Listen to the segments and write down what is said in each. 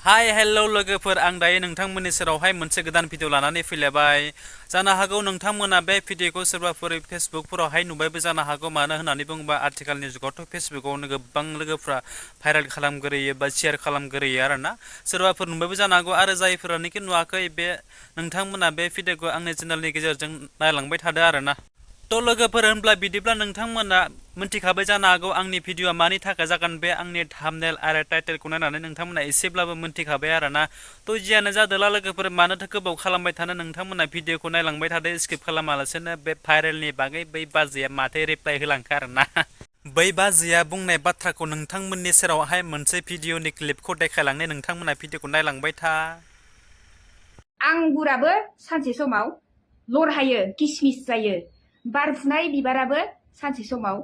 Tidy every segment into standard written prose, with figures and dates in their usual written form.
हाय हेलौ लोगोफोर आं दायो नोंथांमोननि सेरावहाय मोनसे गोदान भिडिअ लानानै फैलायबाय जानो हागौ नोंथांमोना बे भिडिअखौ सोरबाफोर फेसबुकफोरावहाय नुबायबो जानो हागौ मानो होननानै बुङोबा आथिखालनि जुगावथ' फेसबुकावनो गोबां लोगोफ्रा भाइरेल खालामग्रोयो बा शेयार खालामग्रोयो आरोना सोरबाफोर नुबायबो जानो हागौ आरो जायफोरानोखि नुवाखै बे नोंथांमोना बे भिडिअखौ आंनि चेनेलनि गेजेरजों नायलांबाय थादो आरोना थ' लोगोफोर होनब्ला बिदिब्ला नोंथांमोना मिन्थिखाबाय जानो हागौ आंनि भिडिअआ मानि थाखाय जागोन बे आंनि थाम्बनेल आरो टाइटेलखौ नायनानै नोंथांमोना एसेब्लाबो मिन्थिखाबाय आरोना थ' जियानो जादोला लोगोफोर मानोथो गोबाव खालामबाय थानो नोंथांमोना भिडिअखौ नायलांबाय थादो स्किप खालामालासेनो बे भाइरेलनि बागै बै बाजैया माथो रिप्लाइ होलांखो आरोना बै बाजैया बुंनाय बाथ्राखौ नोंथांमोननि सेरावहाय मोनसे भिडिअनि क्लिपखौ देखायलांनो नोंथांमोना भिडिअखौ नायलांबाय था आंगुराबो सानसे समाव लरहायो किसमिस जायो बारफुनाय बिबाराबो सानसे समाव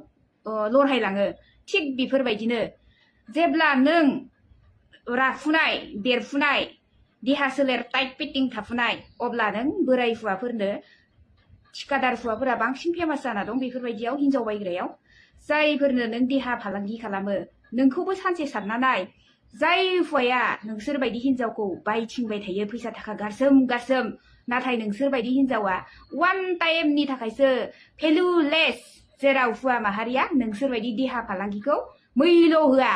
लरहायलाङो थिग बेफोरबायदिनो जेब्ला नों राफुनाय देरफुनाय देहा सोलेर टाइट फिटिं थाफुनाय अब्ला नों बोराय हुवाफोरनो थिकादार हुवाफोरा बांसिन फेमास जाना दं बेफोरबायदियाव हिनजाव बायग्रायाव जायफोरनो नों देहा फालांगि खालामो नोंखौबो सानसे सानना नाय जाय हुवाया नोंसोरबायदि हिनजावखौ बायथिंबाय थायो फैसा थाखा गारसोम गारसोम नाथाय नोंसोरबायदि हिनजावा वान टाइमनि थाखायसो भेलुलेस जेराव हुवा माहारिया नोंसोरबायदि देहा फालांगिखौ मैल' होआ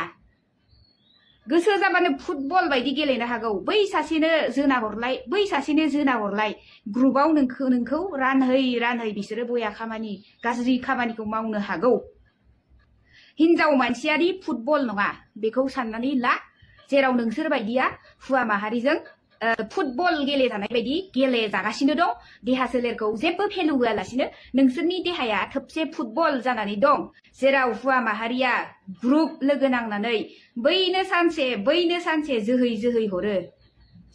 गोसो जाबानो फुटबल बायदि गेलेनो हागौ बै सासेनो जोना हरलाय बै सासेनो जोना हरलाय ग्रुपआव नोंखौ रानहै बिसोरो बया खामानि गाज्रि खामानिखौ मावनो हागौ हिनजाव मानसियारि फुटबल नङा बेखौ साननानै ला जेराव नोंसोर बायदिया हुवा माहारिजों फुटबल गेलेजानाय बायदि गेलेजागासिनो दं देहा सोलेरखौ जेबो भेलु होआलासिनो नोंसोरनि देहाया थोबसे फुटबल जानानै दं जेराव हुवा माहारिया ग्रुप लोगो नांनानै बैनो सानसे जोहै हरो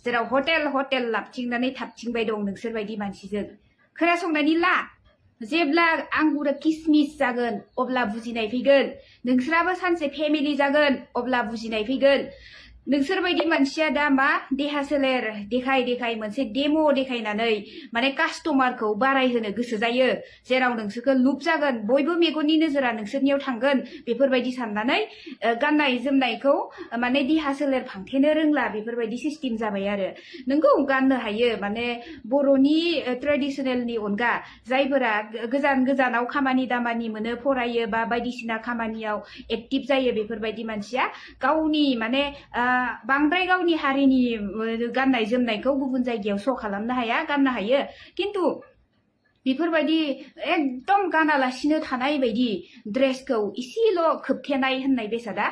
जेराव हटेल लाबथिंनानै थाबथिंबाय दं नोंसोरबायदि मानसिजों खोनासंनानै ला जेब्ला आंगुरा किसमिस जागोन अब्ला बुजिनाय फैगोन नोंसोराबो सानसे फेमिलि जागोन अब्ला बुजिनाय फैगोन नोंसोरबायदि मानसिया दा मा देहा सोलेर देखाय मोनसे डेम' देखायनानै माने कास्टमारखौ बारायहोनो गोसो जायो जेराव नोंसोरखौ लुप जागोन बयबो मेगननि नोजोरा नोंसोरनियाव थांगोन बेफोरबायदि साननानै गाननाय जोमनायखौ माने देहा सोलेर फांथेनो रोंला बेफोरबायदि सिस्टेम जाबाय आरो नोंगौ गाननो हायो माने बर'नि ट्रेडिसनेलनि अनगा जायफोरा गोजानाव खामानि दामानि मोनो फरायो बा बायदिसिना खामानियाव एक्टिभ जायो बेफोरबायदि मानसिया गावनि माने बांद्राय गावनि हारिनि गाननाय जोमनायखौ गुबुन जायगायाव श' खालामनो हाया गाननो हायो किन्तु बेफोरबायदि एकदम गानालासिनो थानाय बायदि ड्रेसखौ इसेल' खोबथेनाय होननाय बेसादा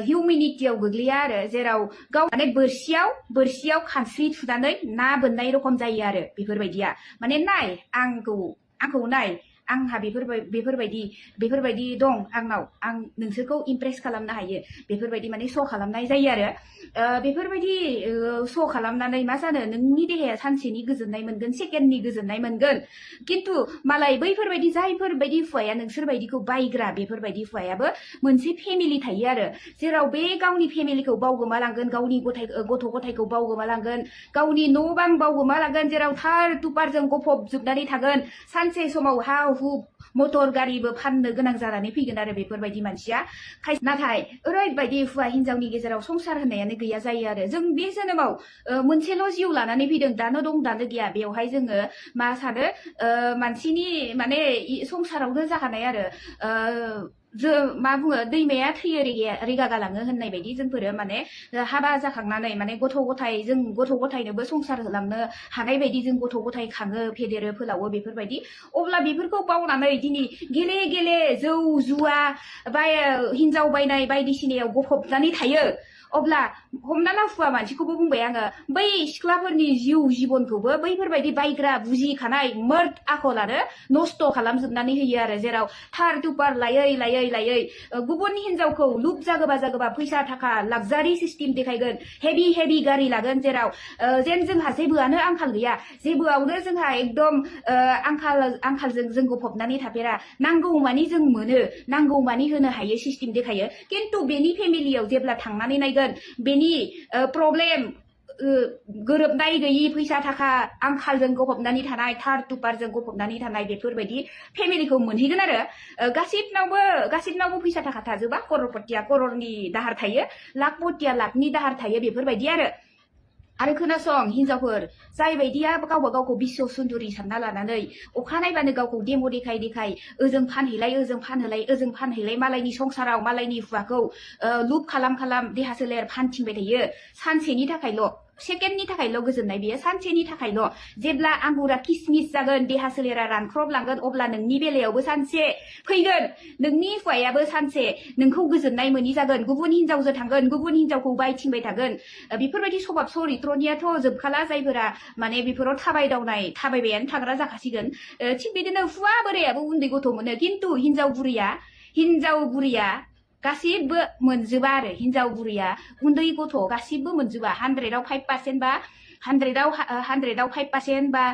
हिउमेनिटियाव गोग्लैया आरो जेराव गाव माने बोरसियाव खानस्रि थुनानै ना बोननाय रखम जायो आरो बेफोरबायदिया माने नाय आंखौ नाय आंहा बेफोरबायदि दं आंनाव आं नोंसोरखौ इमप्रेस खालामनो हायो बेफोरबायदि माने श' खालामनाय जायो आरो बेफोरबायदि श' खालामनानै मा जानो नोंनि देहाया सानसेनि गोजोननाय मोनगोन सेकेन्डनि गोजोननाय मोनगोन किन्तु मालाय बैफोरबायदि जायफोरबायदि हुवाया नोंसोरबायदिखौ बायग्रा बेफोरबायदि हुवायाबो मोनसे फेमिलि थायो आरो जेराव बे गावनि फेमिलिखौ बावगोमालांगोन गावनि गथ' गथायखौ बावगोमालांगोन गावनि न' बां बावगोमालांगोन जेराव थार तुपारजों गफबजोबनानै थागोन सानसे समाव हा हु मटर गारिबो फाननो गोनां जानानै फैगोन आरो बेफोरबायदि मानसिया नाथाय ओरैबायदि हुवा हिनजावनि गेजेराव संसार होननायानो गैया जायो आरो जों बे जोनोमाव मोनसेल' जिउ लानानै फैदों दानो दं दानो गैया बेवहाय जोङो मा सानो मानसिनि माने संसारावनो जाखानाय आरो मा बुङो दैमाया थैयो रेगा गालाङो होननाय बायदि जोंफोरो माने हाबा जाखांनानै माने गथ' गथायनोबो संसार होलांनो हानाय बायदि जों गथ' गथाय खाङो फेदेरो फोलावो बेफोरबायदि अब्ला बेफोरखौ बावनानै दिनै गेले जौ जुवा बा हिनजाव बायनाय बायदिसिनायाव गफबनानै थायो अब्ला हमना ला हुवा मानसिखौबो बुंबाय आङो बै सिख्लाफोरनि जिउ जिबनखौबो बैफोरबायदि बायग्रा बुजिखानाय मर्द आखलानो नस्थ' खालामजोबनानै होयो आरो जेराव थार तुपार लायै गुबुन हिनजावखौ लुप जागोबा फैसा थाखा लाक्जारि सिस्टेम देखायगोन हेभि गारि लागोन जेराव जेन जोंहा जेबोआनो आंखाल गैया जेबोआवनो जोंहा एकदम आंखालजों जों गफबनानै थाफेरा नांगौमानि जों मोनो नांगौमानि होनो हायो सिस्टेम देखायो किन्तु बेनि फेमिलियाव जेब्ला थांनानै नायगोन बेनि प्रब्लेम गोरोबनाय गैयि फैसा थाखा आंखालजों गफबनानै थानाय थार तुपारजों गफबनानै थानाय बेफोरबायदि फेमिलिखौ मोनहैगोन आरो गासिबनावबो फैसा थाखा थाजोबा कररपतिया कररनि दाहार थायो लाखपतिया लाखनि दाहार थायो बेफोरबायदि आरो खोनासं हिनजावफोर जाय बायदिया गावबा गावखौ बिश्व सुन्दुरि सानना लानानै अखा नायबानो गावखौ डेम' देखाय देखाय ओजों फानहैलाय मालायनि संसाराव मालायनि हुवाखौ लुप खालाम देहा सोलेर फानथिंबाय थायो सानसेनि थाखायल' सेकेन्डनि थाखायल' गोजोननाय बेयो सानसेनि थाखायल' जेब्ला आंगुरा किसमिस जागोन देहा सोलेरा रानख्रबलांगोन अब्ला नोंनि बेलायावबो सानसे फैगोन नोंनि हुवायाबो सानसे नोंखौ गोजोननाय मोनि जागोन गुबुन हिनजावजों थांगोन गुबुन हिनजावखौ बायथिंबाय थागोन बेफोरबायदि सभाब चरित्रनियाथ' जोबखाला जायफोरा माने बेफोराव थाबायबायानो थाग्रा जाखासिगोन थिग बिदिनो हुवा बोरायाबो उन्दै गथ' मोनो खिन्थु हिनजाव बुरिया गासिबो मोनजोबा आरो हिनजाव बुरिया उन्दै गथ' गासिबो मोनजोबा 100आव 5% बा 100आव 5% बा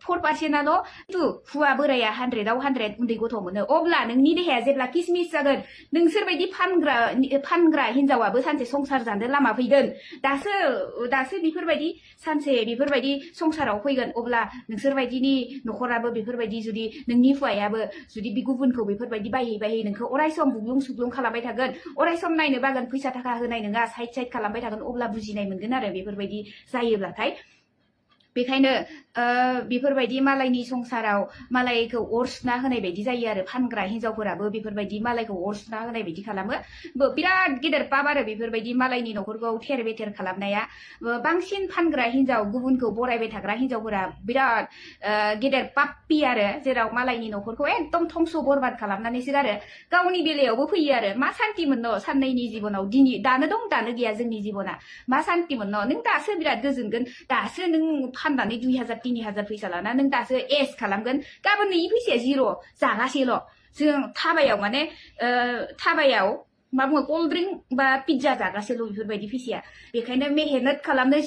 4%आल' खिन्थु हुवा बोराया 100आव 100 उन्दै गथ' मोनो अब्ला नोंनि देहाया जेब्ला किसमिस जागोन नोंसोरबायदि फानग्रा हिनजावाबो सानसे संसार जानो लामा फैगोन दासो बेफोरबायदी सानसे बेफोरबायदी संसाराव फैगोन अब्ला नोंसोरबायदिनि न'खराबो बेफोरबायदी जुदि नोंनि हुवायाबो जुदि बे गुबुनखौ बेफोरबायदी बायहै नोंखौ अरायसम बुग्लुं सुग्लुं खालामबाय थागोन अरायसम नायनो बागोन फैसा थाखा होनाय नङा साइड खालामबाय थागोन अब्ला बुजिनाय मोनगोन आरो बेफोरबायदी जायोब्लाथाय बेखायनो बेफोरबायदी मालायनि संसाराव मालायखौ अर सुना होनाय बायदि जायो आरो फानग्रा हिनजावफोराबो बेफोरबायदी मालायखौ अर सुना होनाय बायदि खालामो बिराद गेदेर पाप आरो बेफोरबायदी मालायनि न'खरखौ थेर बेथेर खालामनाया बांसिन फानग्रा हिनजाव गुबुनखौ बरायबाय थाग्रा हिनजावफोरा बिराद गेदेर पाप्पि आरो जेराव मालायनि न'खरखौ एकदम धंस बरबाद खालामनानैसो आरो गावनि बेलायावबो फैयो आरो मा सान्ति मोननो साननैनि जिबनाव दानो दं दानो गैया जोंनि जिबना मा सान्ति मोननो नों दासो बिराद गोजोनगोन दासो नों फाननानै 2000 3000 फैसा लाना नों दासो एस खालामगोन गाबोन नोंनि फैसाया जिर' जागासेल' जों थाबायाव मा बुङो कल्ड ड्रिंक बा पिज्जा जागासेल' बेफोरबायदि फैसाया बेखायनो मेहनत खालामनो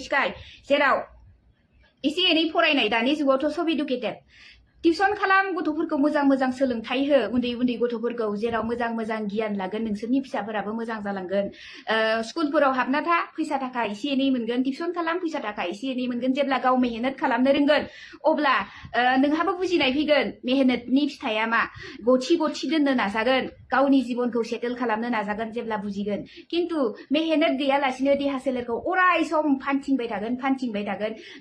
सिखाय जेराव एसे एनै फरायनाय दानि जुगावथ' सब इडुकेटेड टिउसन खालाम गथ'फोरखौ मोजां सोलोंथाइ हो उन्दै गथ'फोरखौ जेराव मोजां गियान लागोन नोंसोरनि फिसाफोराबो मोजां जालांगोन स्कुलफोराव हाबना था फैसा थाखा एसे एनै मोनगोन टिउसन खालाम फैसा थाखा एसे एनै मोनगोन जेब्ला गाव मेहनत खालामनो रोंगोन अब्ला नोंहाबो बुजिनाय फैगोन मेहनतनि फिथाइया मा गथि दोननो नाजागोन गावनि जिबनखौ सेटेल खालामनो नाजागोन जेब्ला बुजिगोन खिन्थु मेहनत गैयालासिनो देहा सोलेरखौ अराय सम फानथिंबाय थागोन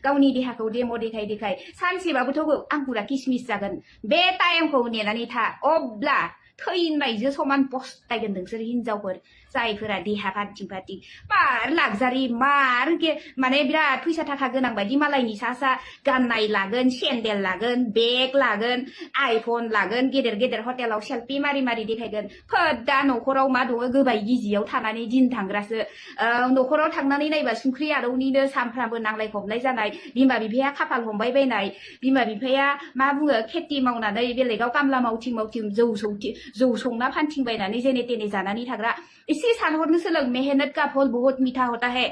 गावनि देहाखौ डेम' देखाय सानसेबाबोथ' आंगुरा किसमिस जागोन बे टाइमखौ नेनानै था अब्ला थैनायजों समान पस्तायगोन नोंसोर हिनजावफोर जायफोरा देहा फानथिं मार लागजारि माने बिराद फैसा थाखा गोनां बायदि मालायनि सा गाननाय लागोन सेन्देल लागोन बेग लागोन आइफन लागोन गेदेर हटेलाव सेल्फि मारि देखायगोन दा न'खराव मा दङ गोबाय गिजियाव थानानै दिन थांग्रासो न'खराव थांनानै नायबा संख्रि आरौनिनो सानफ्रामबो नांलाय खमलाय जानाय बिमा बिफाया खाफाल हमबाय बायनाय बिमा बिफाया मा बुङो खेथि मावनानै बेलेगाव कामला मावथिं जौ संना फानथिंबायनानै जेने तेने जानानै थाग्रा एसे सानहरनो सोलों मेहनत का फल बहुत मीठा होता है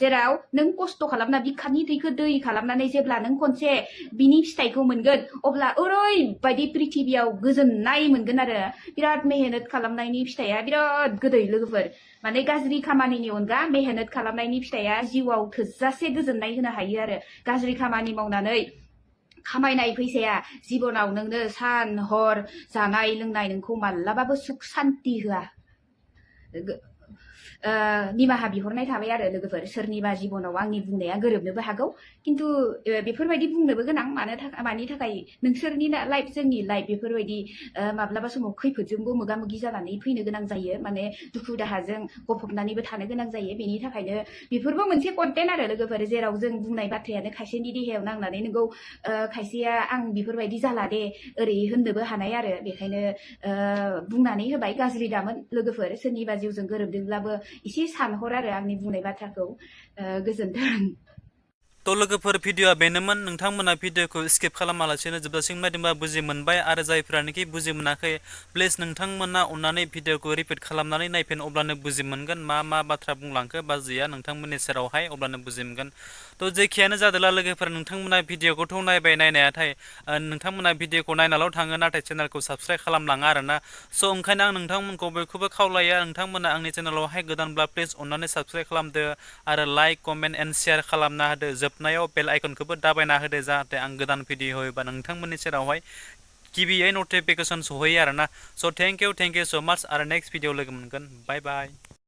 जेराव नों खस्थ' खालामना बिखानि दैखौ दै खालामनानै जेब्ला नों खनसे बिनि फिथाइखौ मोनगोन अब्ला ओरैबायदि पृथिबियाव गोजोननाय मोनगोन आरो बिराद मेहनत खालामनायनि फिथाइया बिराद गोदै लोगोफोर माने गाज्रि खामानिनि अनगा मेहनत खालामनायनि फिथाइया जिउआव थोजासे गोजोननाय होनो हायो आरो गाज्रि खामानि मावनानै खामायनाय फैसाया जिबनाव नोंनो सान हर जानाय लोंनाय नोंखौ मालाबाबो सुख सान्ति होआ निमाहा बिहरनाय थाबाय आरो लोगोफोर सोरनिबा जिबनाव आंनि बुंनाया गोरोबनोबो हागौ खिन्थु बेफोरबायदि बुंनोबो गोनां मानि थाखाय नोंसोरनि लाइफ जोंनि लाइफ बेफोरबायदि माब्लाबा समाव खैफोदजोंबो मोगा मोगि जानानै फैनो गोनां जायो माने दुखु दाहाजों गफबनानैबो थानो गोनां जायो बेनि थाखायनो बेफोरबो मोनसे कन्टेन्ट आरो लोगोफोर जेराव जों बुंनाय बाथ्रायानो खायसेनि देहायाव नांनानै नोंगौ खायसेया आं बेफोरबायदि जाला दे ओरै होननोबो हानाय आरो बेखायनो बुंनानै होबाय गाज्रि दामोन लोगोफोर सोरनिबा जिउजों गोरोबदोंब्लाबो एसे सानहर आरो आंनि बुंनाय बाथ्राखौ गोजोनथों तो लोगोफोर भिडिअआ बेनोमोन नोंथांमोना भिडिअखौ स्किप खालामालासेनो जोबजासिम नायदोंबा बुजि मोनबाय आरो जायफ्रानोखि बुजि मोनाखै प्लिज नोंथांमोना अननानै भिडिअखौ रिपिट खालामनानै नायफिन अब्लानो बुजि मोनगोन मा बाथ्रा बुंलांखो बाजैया नोंथांमोननि सेरावहाय अब्लानो बुजि मोनगोन तो जेखियानो जादोला लोगोफोर नोंथांमोना भिडिअखौथ' नायबाय नायनायाथाय नोंथांमोना भिडिअखौ नायनाल' थाङो नाथाय चेनेलखौ साबस्क्राइब खालामलाङा आरोना स' ओंखायनो आं नोंथांमोनखौ बयखौबो खावलायो नोंथांमोना आंनि चेनेलावहाय गोदानब्ला प्लिज अननानै साबस्क्राइब खालामदो आरो लाइक कमेन्ट एन्ड शेयार खालामना होदो जोबनायाव बेल आइकनखौबो दाबायना होदो जाहाथे आं गोदान भिडिअ होयोबा नोंथांमोननि सेरावहाय गिबियै नटिफिकेसन सहैयो आरोना स' थेंक इउ स' माच आरो नेक्स्ट भिडिअ लोगो मोनगोन बाय बाय